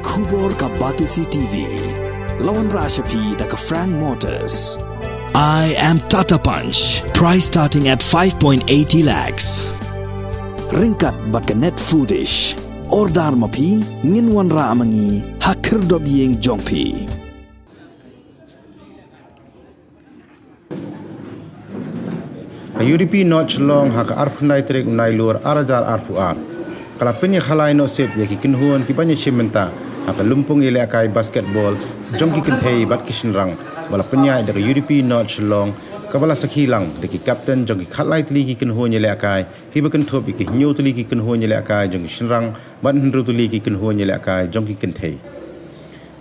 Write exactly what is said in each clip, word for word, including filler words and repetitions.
Khubor ka Batesi T V. La wanrah sha phi da ka Frank Motors. I am Tata Punch. Price starting at five point eighty lakhs. Ryngkat bad ka Net Foodish. Order ma phi, ngin wanrah ma ngi ha khyrdop ïing jong phi. Ka U D P North Shillong ha ka arphew khyndai tarik u Nailur ar hajar arphew ar ka la pynïakhalai noh sip ïa ki kynhun ki ban ïashim bynta ha ka lympung ïalehkai basketball jong ki kynthei bad ki shynrang, ba la pynïaid da ka U D P North Shillong, kaba la sakhi lang da ki kapten jong ki khatlai tylli ki kynhun ïalehkai kiba kynthup ïa ki hynñiew tylli ki kynhun ïalehkai jong ki shynrang bad hynriew tylli ki kynhun ïalehkai jong ki kynthei.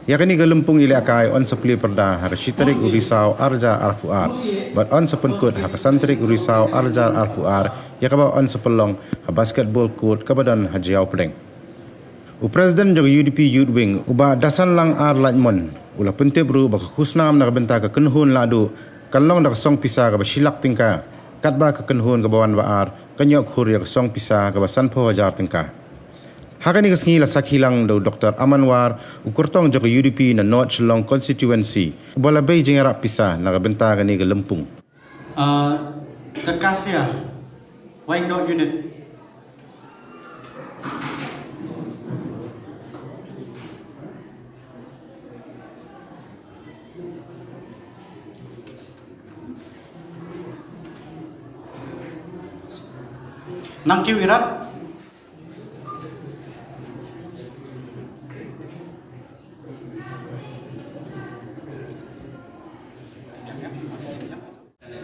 Ïa kane ka lympung ïalehkai yn sa plie pyrda ha ka shi tarik u Risaw ar hajar arphew ar bad yn sa pynkut ha ka san tarik u Risaw ar hajar arphew ar, ïa kaba yn sa pynlong ha basketball court kaba don ha Jaïawpdeng. U President jong ka U D P Youth Wing, u Bah Dasanlang R Laitmon, u la pyntip ruh ba ka khusnam na ka bynta ka kynhun lahduh kan long da ka song pisa kaba shi lak tyngka, katba ka kynhun kaba wan ba ar kan ïoh khur ïa ka song pisa kaba sanphew hajar tyngka. Ha kane ka sngi la sakhi lang da u Doktor Aman War, u kyrtong jong ka U D P na North Shillong Constituency, uba la bei jingïarap pisa na ka bynta kane ka lympung. Uh, the Kasia Wyandotte Unit. Nang kiew irat.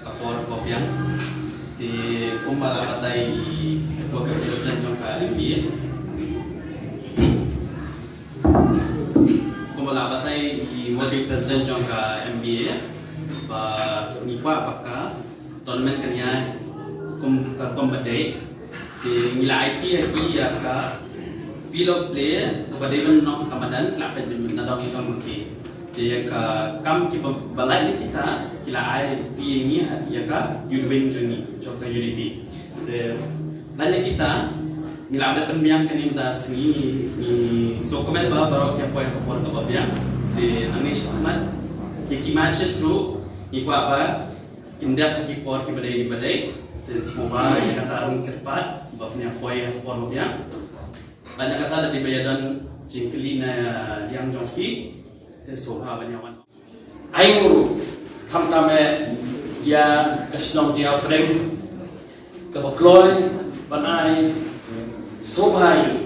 Ka por ba biang, te kumba la batai i Working President jong ka M B A. Kumba la batai i Working President jong ka M B A, ba ngi kwah ba ka tournament kan ïaid kum ka kum ba dei. Te ngi la aiti ïa ki ïa ka field of play kaba dei ban long ka madan, ki la peit beit na dong sha dong ki. Te ïa ka kam kiba, ba lait na kita, ki la aiti ïa ngi ha, ïa ka youth wing jong ngi, jong ka U D P. Te lait na kita, ngi la dep pynbiang kane mynta sngi, ngi, ngi sngewkmen ba baroh ki ïa poi ha ka por kaba biang. Te nangne shakhmat, ïa ki matches ruh, ngi kwah ba kin dep ha ki por kiba dei, kiba dei. Te sngewbha ïa kata ruh kyrpad ba phin ïa poi ha ka por ba biang. Lada kata da dei ba ïa don jingkylli na liang jong phi, te sngewbha ban ïa wan. Ai ngur khamtam eh ïa ka shnong Jaïawpdeng kaba kloi ban ai sngewbha ïa,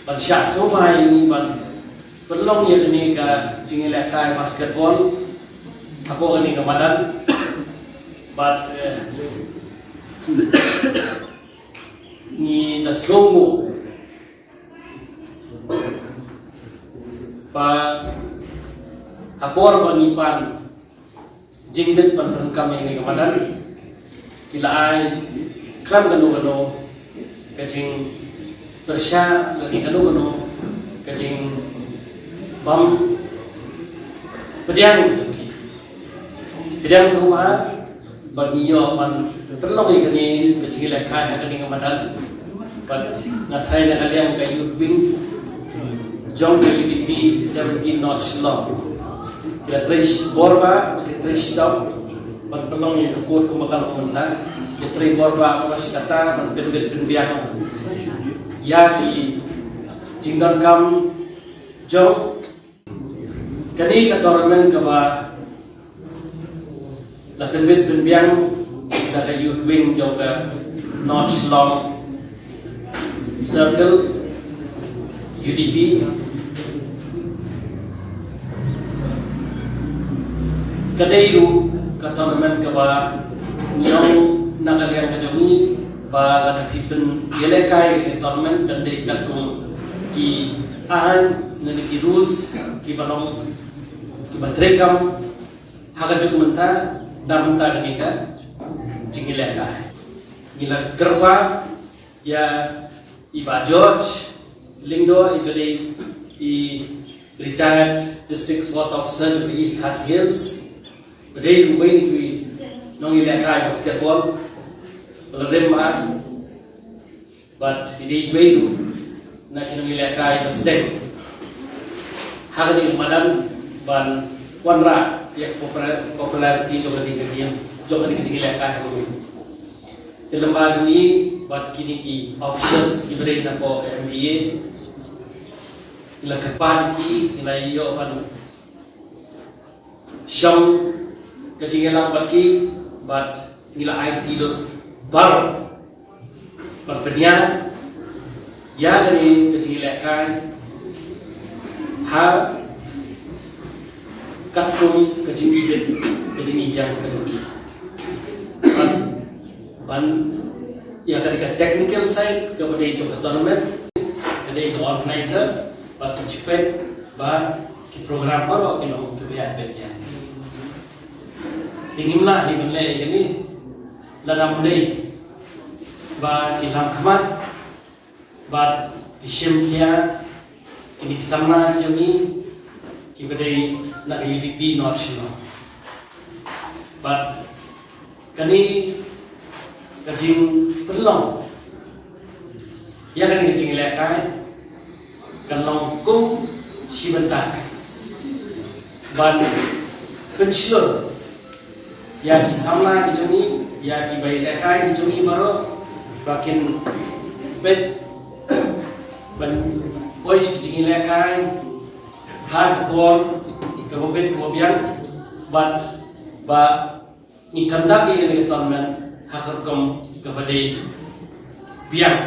ban shah sngewbha ïa ngi ban pynlong ïa kane ka jingïalehkai basketball hapoh kane ka madan. Bad, eh, ngi da sngewnguh ba ha por ba ngi pan jingbit ban pyndonkam ïa kane ka madan, ki la ai khlem kano kano ka jingpyrshah lane kano kano ka jingbym pdiang ka jong ki. Pdiang sngewbha bad ngi ïoh ban pynlong ïa kane ka jingïalehkai ha kane ka madan. Bad nga tharai na ka liang ka youth wing jong ka U D P seventeen North Shillong, ki la trei bor ba, ki la trei shitom ban pynlong ïa ka court kumba ka long mynta. Ki la trei bor ba, ba shi katta ban pynbit pynbiang ïa ki jingdonkam jong kane ka tournament kaba la pynbit pynbiang da ka youth wing jong ka North Shillong Circle, U D P. Ka dei ruh ka tournament kaba ngi ong na ka liang ka jong ngi ba lada phi pynïalehkai ka tournament kan dei katkum ki aiñ ne ki rules kiba long kiba treikam ha ka juk mynta, da mynta kane ka jingïalehkai. Ngi la kyrpad ïa i Bah George Lyngdoh, iba dei i retired District Sports Officer jong ka East Khasi Hills, ba dei ruh uwei na ki nongïalehkai basketball ba la rim bha. Bad i dei iwei ruh na ki nongïalehkai ba seng Ha kane ka madan ban wanrah ïa ka popular-, popularity jong kane ka game, jong kane ka jingïalehkai ha kawei. Te lyngba jong ngi bad kine ki officials kiba dei napoh ka M P A, ngi la kyrpad ïa ki, ngi la ïoh ban shong ka jingïalang bad ki, bad ngi la aiti lut baroh ban pynïaid ïa kane ka jingïalehkai ha katkum ka jingibit, ka jingibiang ka jong ki. Ban, ban ïa kane ka technical side kaba dei jong ka tournament, ka dei ka organizer, bad ka jingpeit ba ki program baroh kin long kiba ïaid beit ïa. Te ngim lah hi ban leh ïa kane lada ym dei ba ki lam khmat bad ki shim khia kine ki samla ki jong ngi kiba dei na ka U D P North Shillong. Bad kane ka jingpynlong ïa kane ka jingïalehkai kan long kum shi bynta ban pynshlur ïa ki samla ki jong ngi, ïa kiba ïalehkai ki jong ngi baroh ba kin bit ban poi sha ka jingïalehkai ha ka por kaba bit kaba biang, bad ba ngi conduct ïa kane ka tournament ha ka rukom kaba dei biang.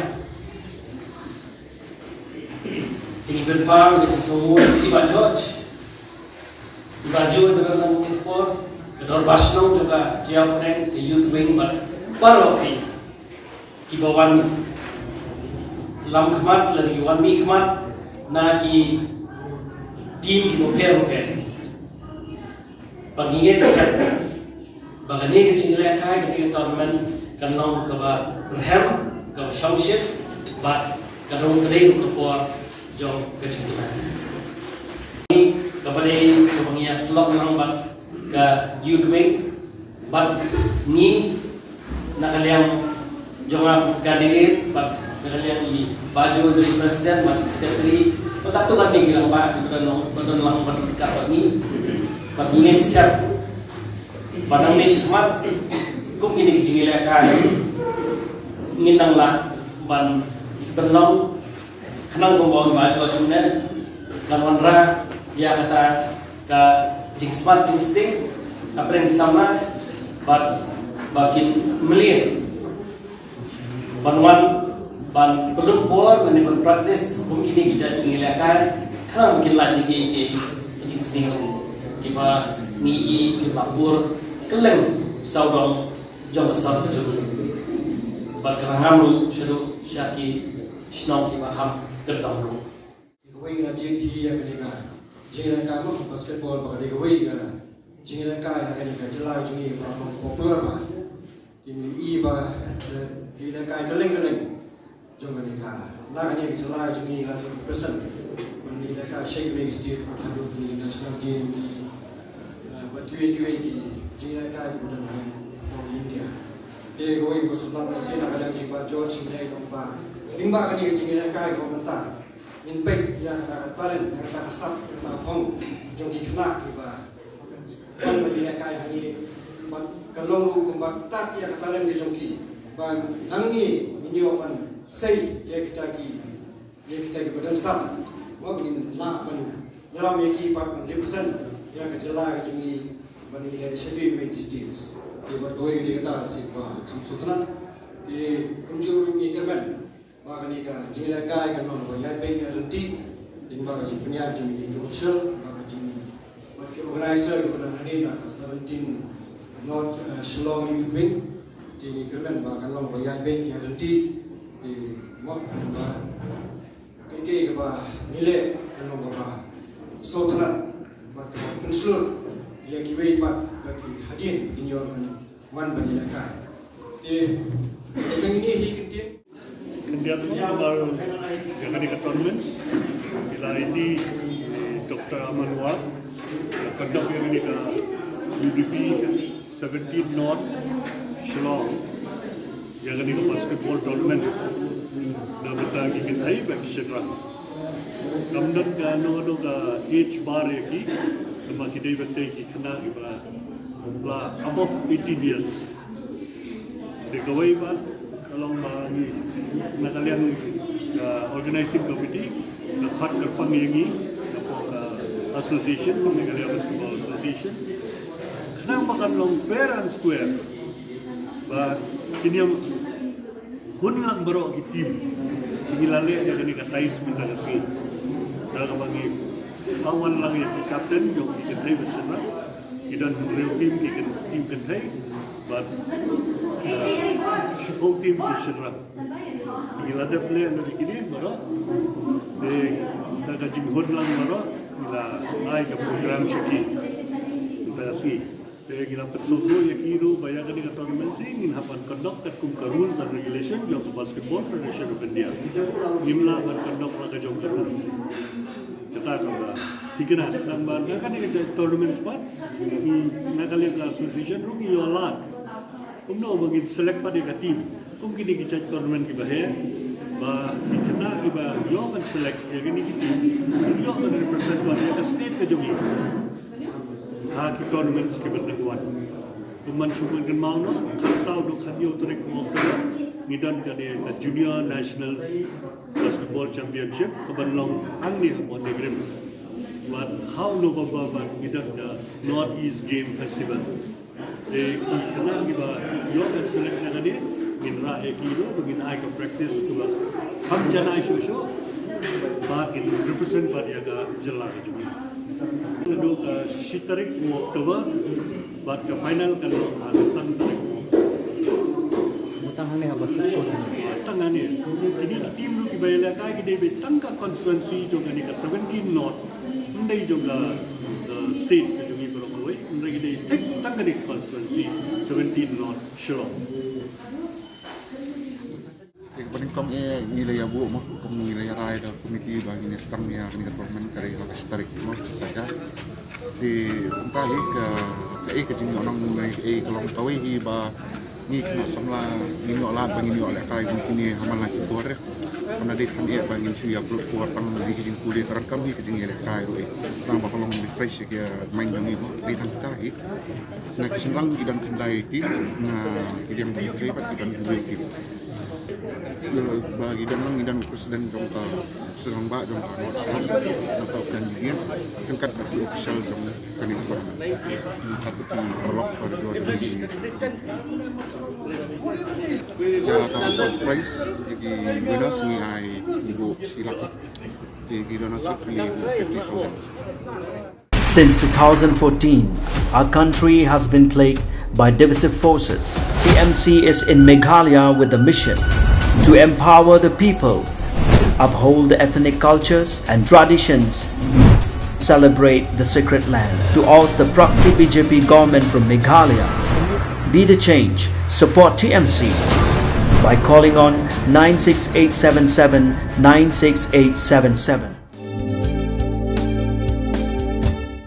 Te ngi pynpaw ïa ka jingsngewnguh ïa i Bah George, i Bah George, i Bah George, ka dorbar shnong jong ka Jaiaw Pdeng, ka Youth Wing bad baroh phi kiba wan lam khmat lane wan mih khmat na ki team kiba pher bapher. Bad ngi ngeit skhem ba kane ka jingïalehkai, kane ka tournament kan long kaba rhem, kaba shongshit, bad ka long ka dei ka por jong ka jingkmen. Kaba dei kaba ngi ïa shlok lang bad ka Youth Wing bad ngi na ka liang jong nga kum candidate bad na ka liang i Bah George, i president bad secretary, bad katto katne ki rangbah kiba don, ba don lang bad ka bad ngi, bad ngi ngeit skhem ba nangne shakhmat kum kine ki jingïalehkai ngin nang lah ban pynlong khnang kumba ong i Bah George mynne, kan wanrah ïa kata ka jingsmat jingsting hapdeng ki samla bad ba kin mlien ban wan ban pynlut por lane ban practice kum kine ki jait jingïalehkai khnang ba kin lait ïa ki, ïa ki jingsneng kiba ngi i kiba pur kylleng sawdong jong ka sor ka jong ngi bad ka la ngam ruh shaduh sha ki shnong kiba kham kyndong ruh. Kawei ka jingïalehkai, ïa kane ka jingïalehkai mo basketball ba ka dei kawei ka jingïalehkai ha kane ka jylla jong ngi ba long popular ba. Te ngi i ba, eh, ïalehkai kylleng kylleng jong kane ka, na kane ka jylla jong ngi la dei percent ban ïalehkai sha kiwei ki state bad haduh ki national game ki, eh, bad kiwei kiwei ki jingïalehkai kiba don ha India. Te kawei ka sngewbha ba shisha na ka liang jong i Bah George, shisha ong ba lyngba kane ka jingïalehkai kaba mynta ngin peit ïa kata ka talent, ïa kata ka sap, ïa kata ka phong jong ki khynnah kiba wan ban ïalehkai hangne. Bad ka long ruh kumba tad ïa ka talent ka jong ki ba nangne ngin ïoh ban sei ïa kita ki, ïa kita kiba don sap, ba ngin lah ban ïalam ïa ki pat ban represent ïa ka jylla ka jong ngi ban ïaleh sha kiwei ki states. Te bad kawei ka dei kata ka shisha ba kham sngewtynnat. Te kumjuh ruh ngi kyrmen ba kane ka jingïalehkai kan long ba ïaid beit ïaid ryntih, lyngba ka jingpynïaid jong kine ki official, ba ka jing, bad ki organizer kiba don hangne na ka seventeen North, eh, Shillong Youth Wing. Te ngi kyrmen ba kan long ba ïaid beit ïaid ryntih. Te mo ba kaei kaei kaba ngi leh kan long kaba sngewtynnat bad kaba pynshlur ïa kiwei pat ba ki hadien kin ïoh ban wan ban ïalehkai. Te, te kane hi ka ktien. Khyndiat namar ïa kane ka tournament, ki la ïa i Doctor Aman War, conduct ïa kane ka U D P seventeen North Shillong, ïa kane ka basketball tournament. Na ka bynta ki kynthei bad ki shynrang. Kam don kano kano ka age bar ïa ki, namar ki dei ban tei ki khynnah kiba la above eighteen years. Te kawei pat ka long ba ngi na ka liang ka organizing committee ka khot kyrpang ïa ngi na ka association, Meghalaya Basketball Association, khnang ba kan long fair and square, ba kin ïa hun lang baroh ki team. Ngi la leh ïa kane ka ties mynta ka sngi da kaba ngi wan lang ïa ki captain jong ki kynthei bad shynrang. Ki don hynriew team ki kyn-, team kynthei bad, eh, shiphew team ki shynrang. Ngi la dep leh na kine baroh. Te da ka jinghun lang baroh ngi la ai ka program sha ki mynta ka sngi. Te ngi la pynsngewthuh ïa ki ruh ba ïa kane ka tournament hi ngin hap ban conduct katkum ka rules and regulation jong ka Basketball Federation of India. Ngim lah ban conduct la ka jong ka rule. Kata kaba thikna nang ba na kane ka jait tournament pat, hmm, na ka liang ka association ruh ngi ïoh lad kumno ba ngin select pat ïa ka team. Kum kine ki jait tournament kiba heh, ba ki khynnah kiba ïoh ban select ïa kine ki team kin ïoh ban represent pat ïa ka state ka jong ngi ha ki tournaments kiba dang wan. Kum ban shu pynkynmaw noh, khatsaw haduh khathynñiew tarik u October ngi don kane ka Junior National Basketball Championship kaban long hangne ha Pontypridd. Bad ha u November bad ngi don ka North East Game Festival. Te ki khynnah kiba ïoh ban select na kane ngin rah ïa ki ruh ba ngin ai ka practice kaba kham janai shuh shuh ba kin represent pat ïa ka jylla ka jong ngi. Naduh ka shi tarik u October bad ka final kan long ha ka san tarik u October. Mo tang hangne ha Basketball? Tang hangne. Kine ki team ruh kiba ïalehkai ki dei beit tang ka constituency jong kane ka seventeen North. Ym dei jong ka, eh, state ka jong ngi baroh kawei, hynrei ki dei thik tang kane ka constituency seventeen North Shillong. Te kaba nyngkong eh ngi la ïa buh mo, kum ngi la ïa rai da committee ba ngin ïa sdang ïa kane ka tournament ka dei ha ka shi tarik mo, shi Saitjaiñ. Te kumta hi ka, kaei ka jingïohnong, kaei ka long kawei hi ba ngi khynnah samla ngin ïoh lad ba ngin ïoh lehkai kum kine ha man la ki por. Kam dei than eh ba ngin shu ïa pynlut por tang da ki jingpule, ka donkam hi ka jingïalehkai ruh eh. Tang ba ka long refresh ïa ka mind jong ngi mo. Dei tang kata hi. Na ki shynrang ki don khyndai team, na ki liang ba ïoh kai bad ki don hynriew team. Ba ki don lang, ki don president jong ka, president ba jong ka North Shillong, na ka Kan Union, ryngkat bad ki official jong kane ka tournament. Ryngkat bad ki paralok parajor jong ka Union. Ïa ka first prize, ïa ki winners ngi ai buh shi lak. Ïa ki runners up ngi buh fifty thousand. Since two thousand fourteen, our country has been plagued by divisive forces. T M C is in Meghalaya with the mission to empower the people, uphold the ethnic cultures and traditions, celebrate the sacred land. To oust the proxy B J P government from Meghalaya, be the change, support T M C by calling on nine six eight seven seven nine six eight seven seven.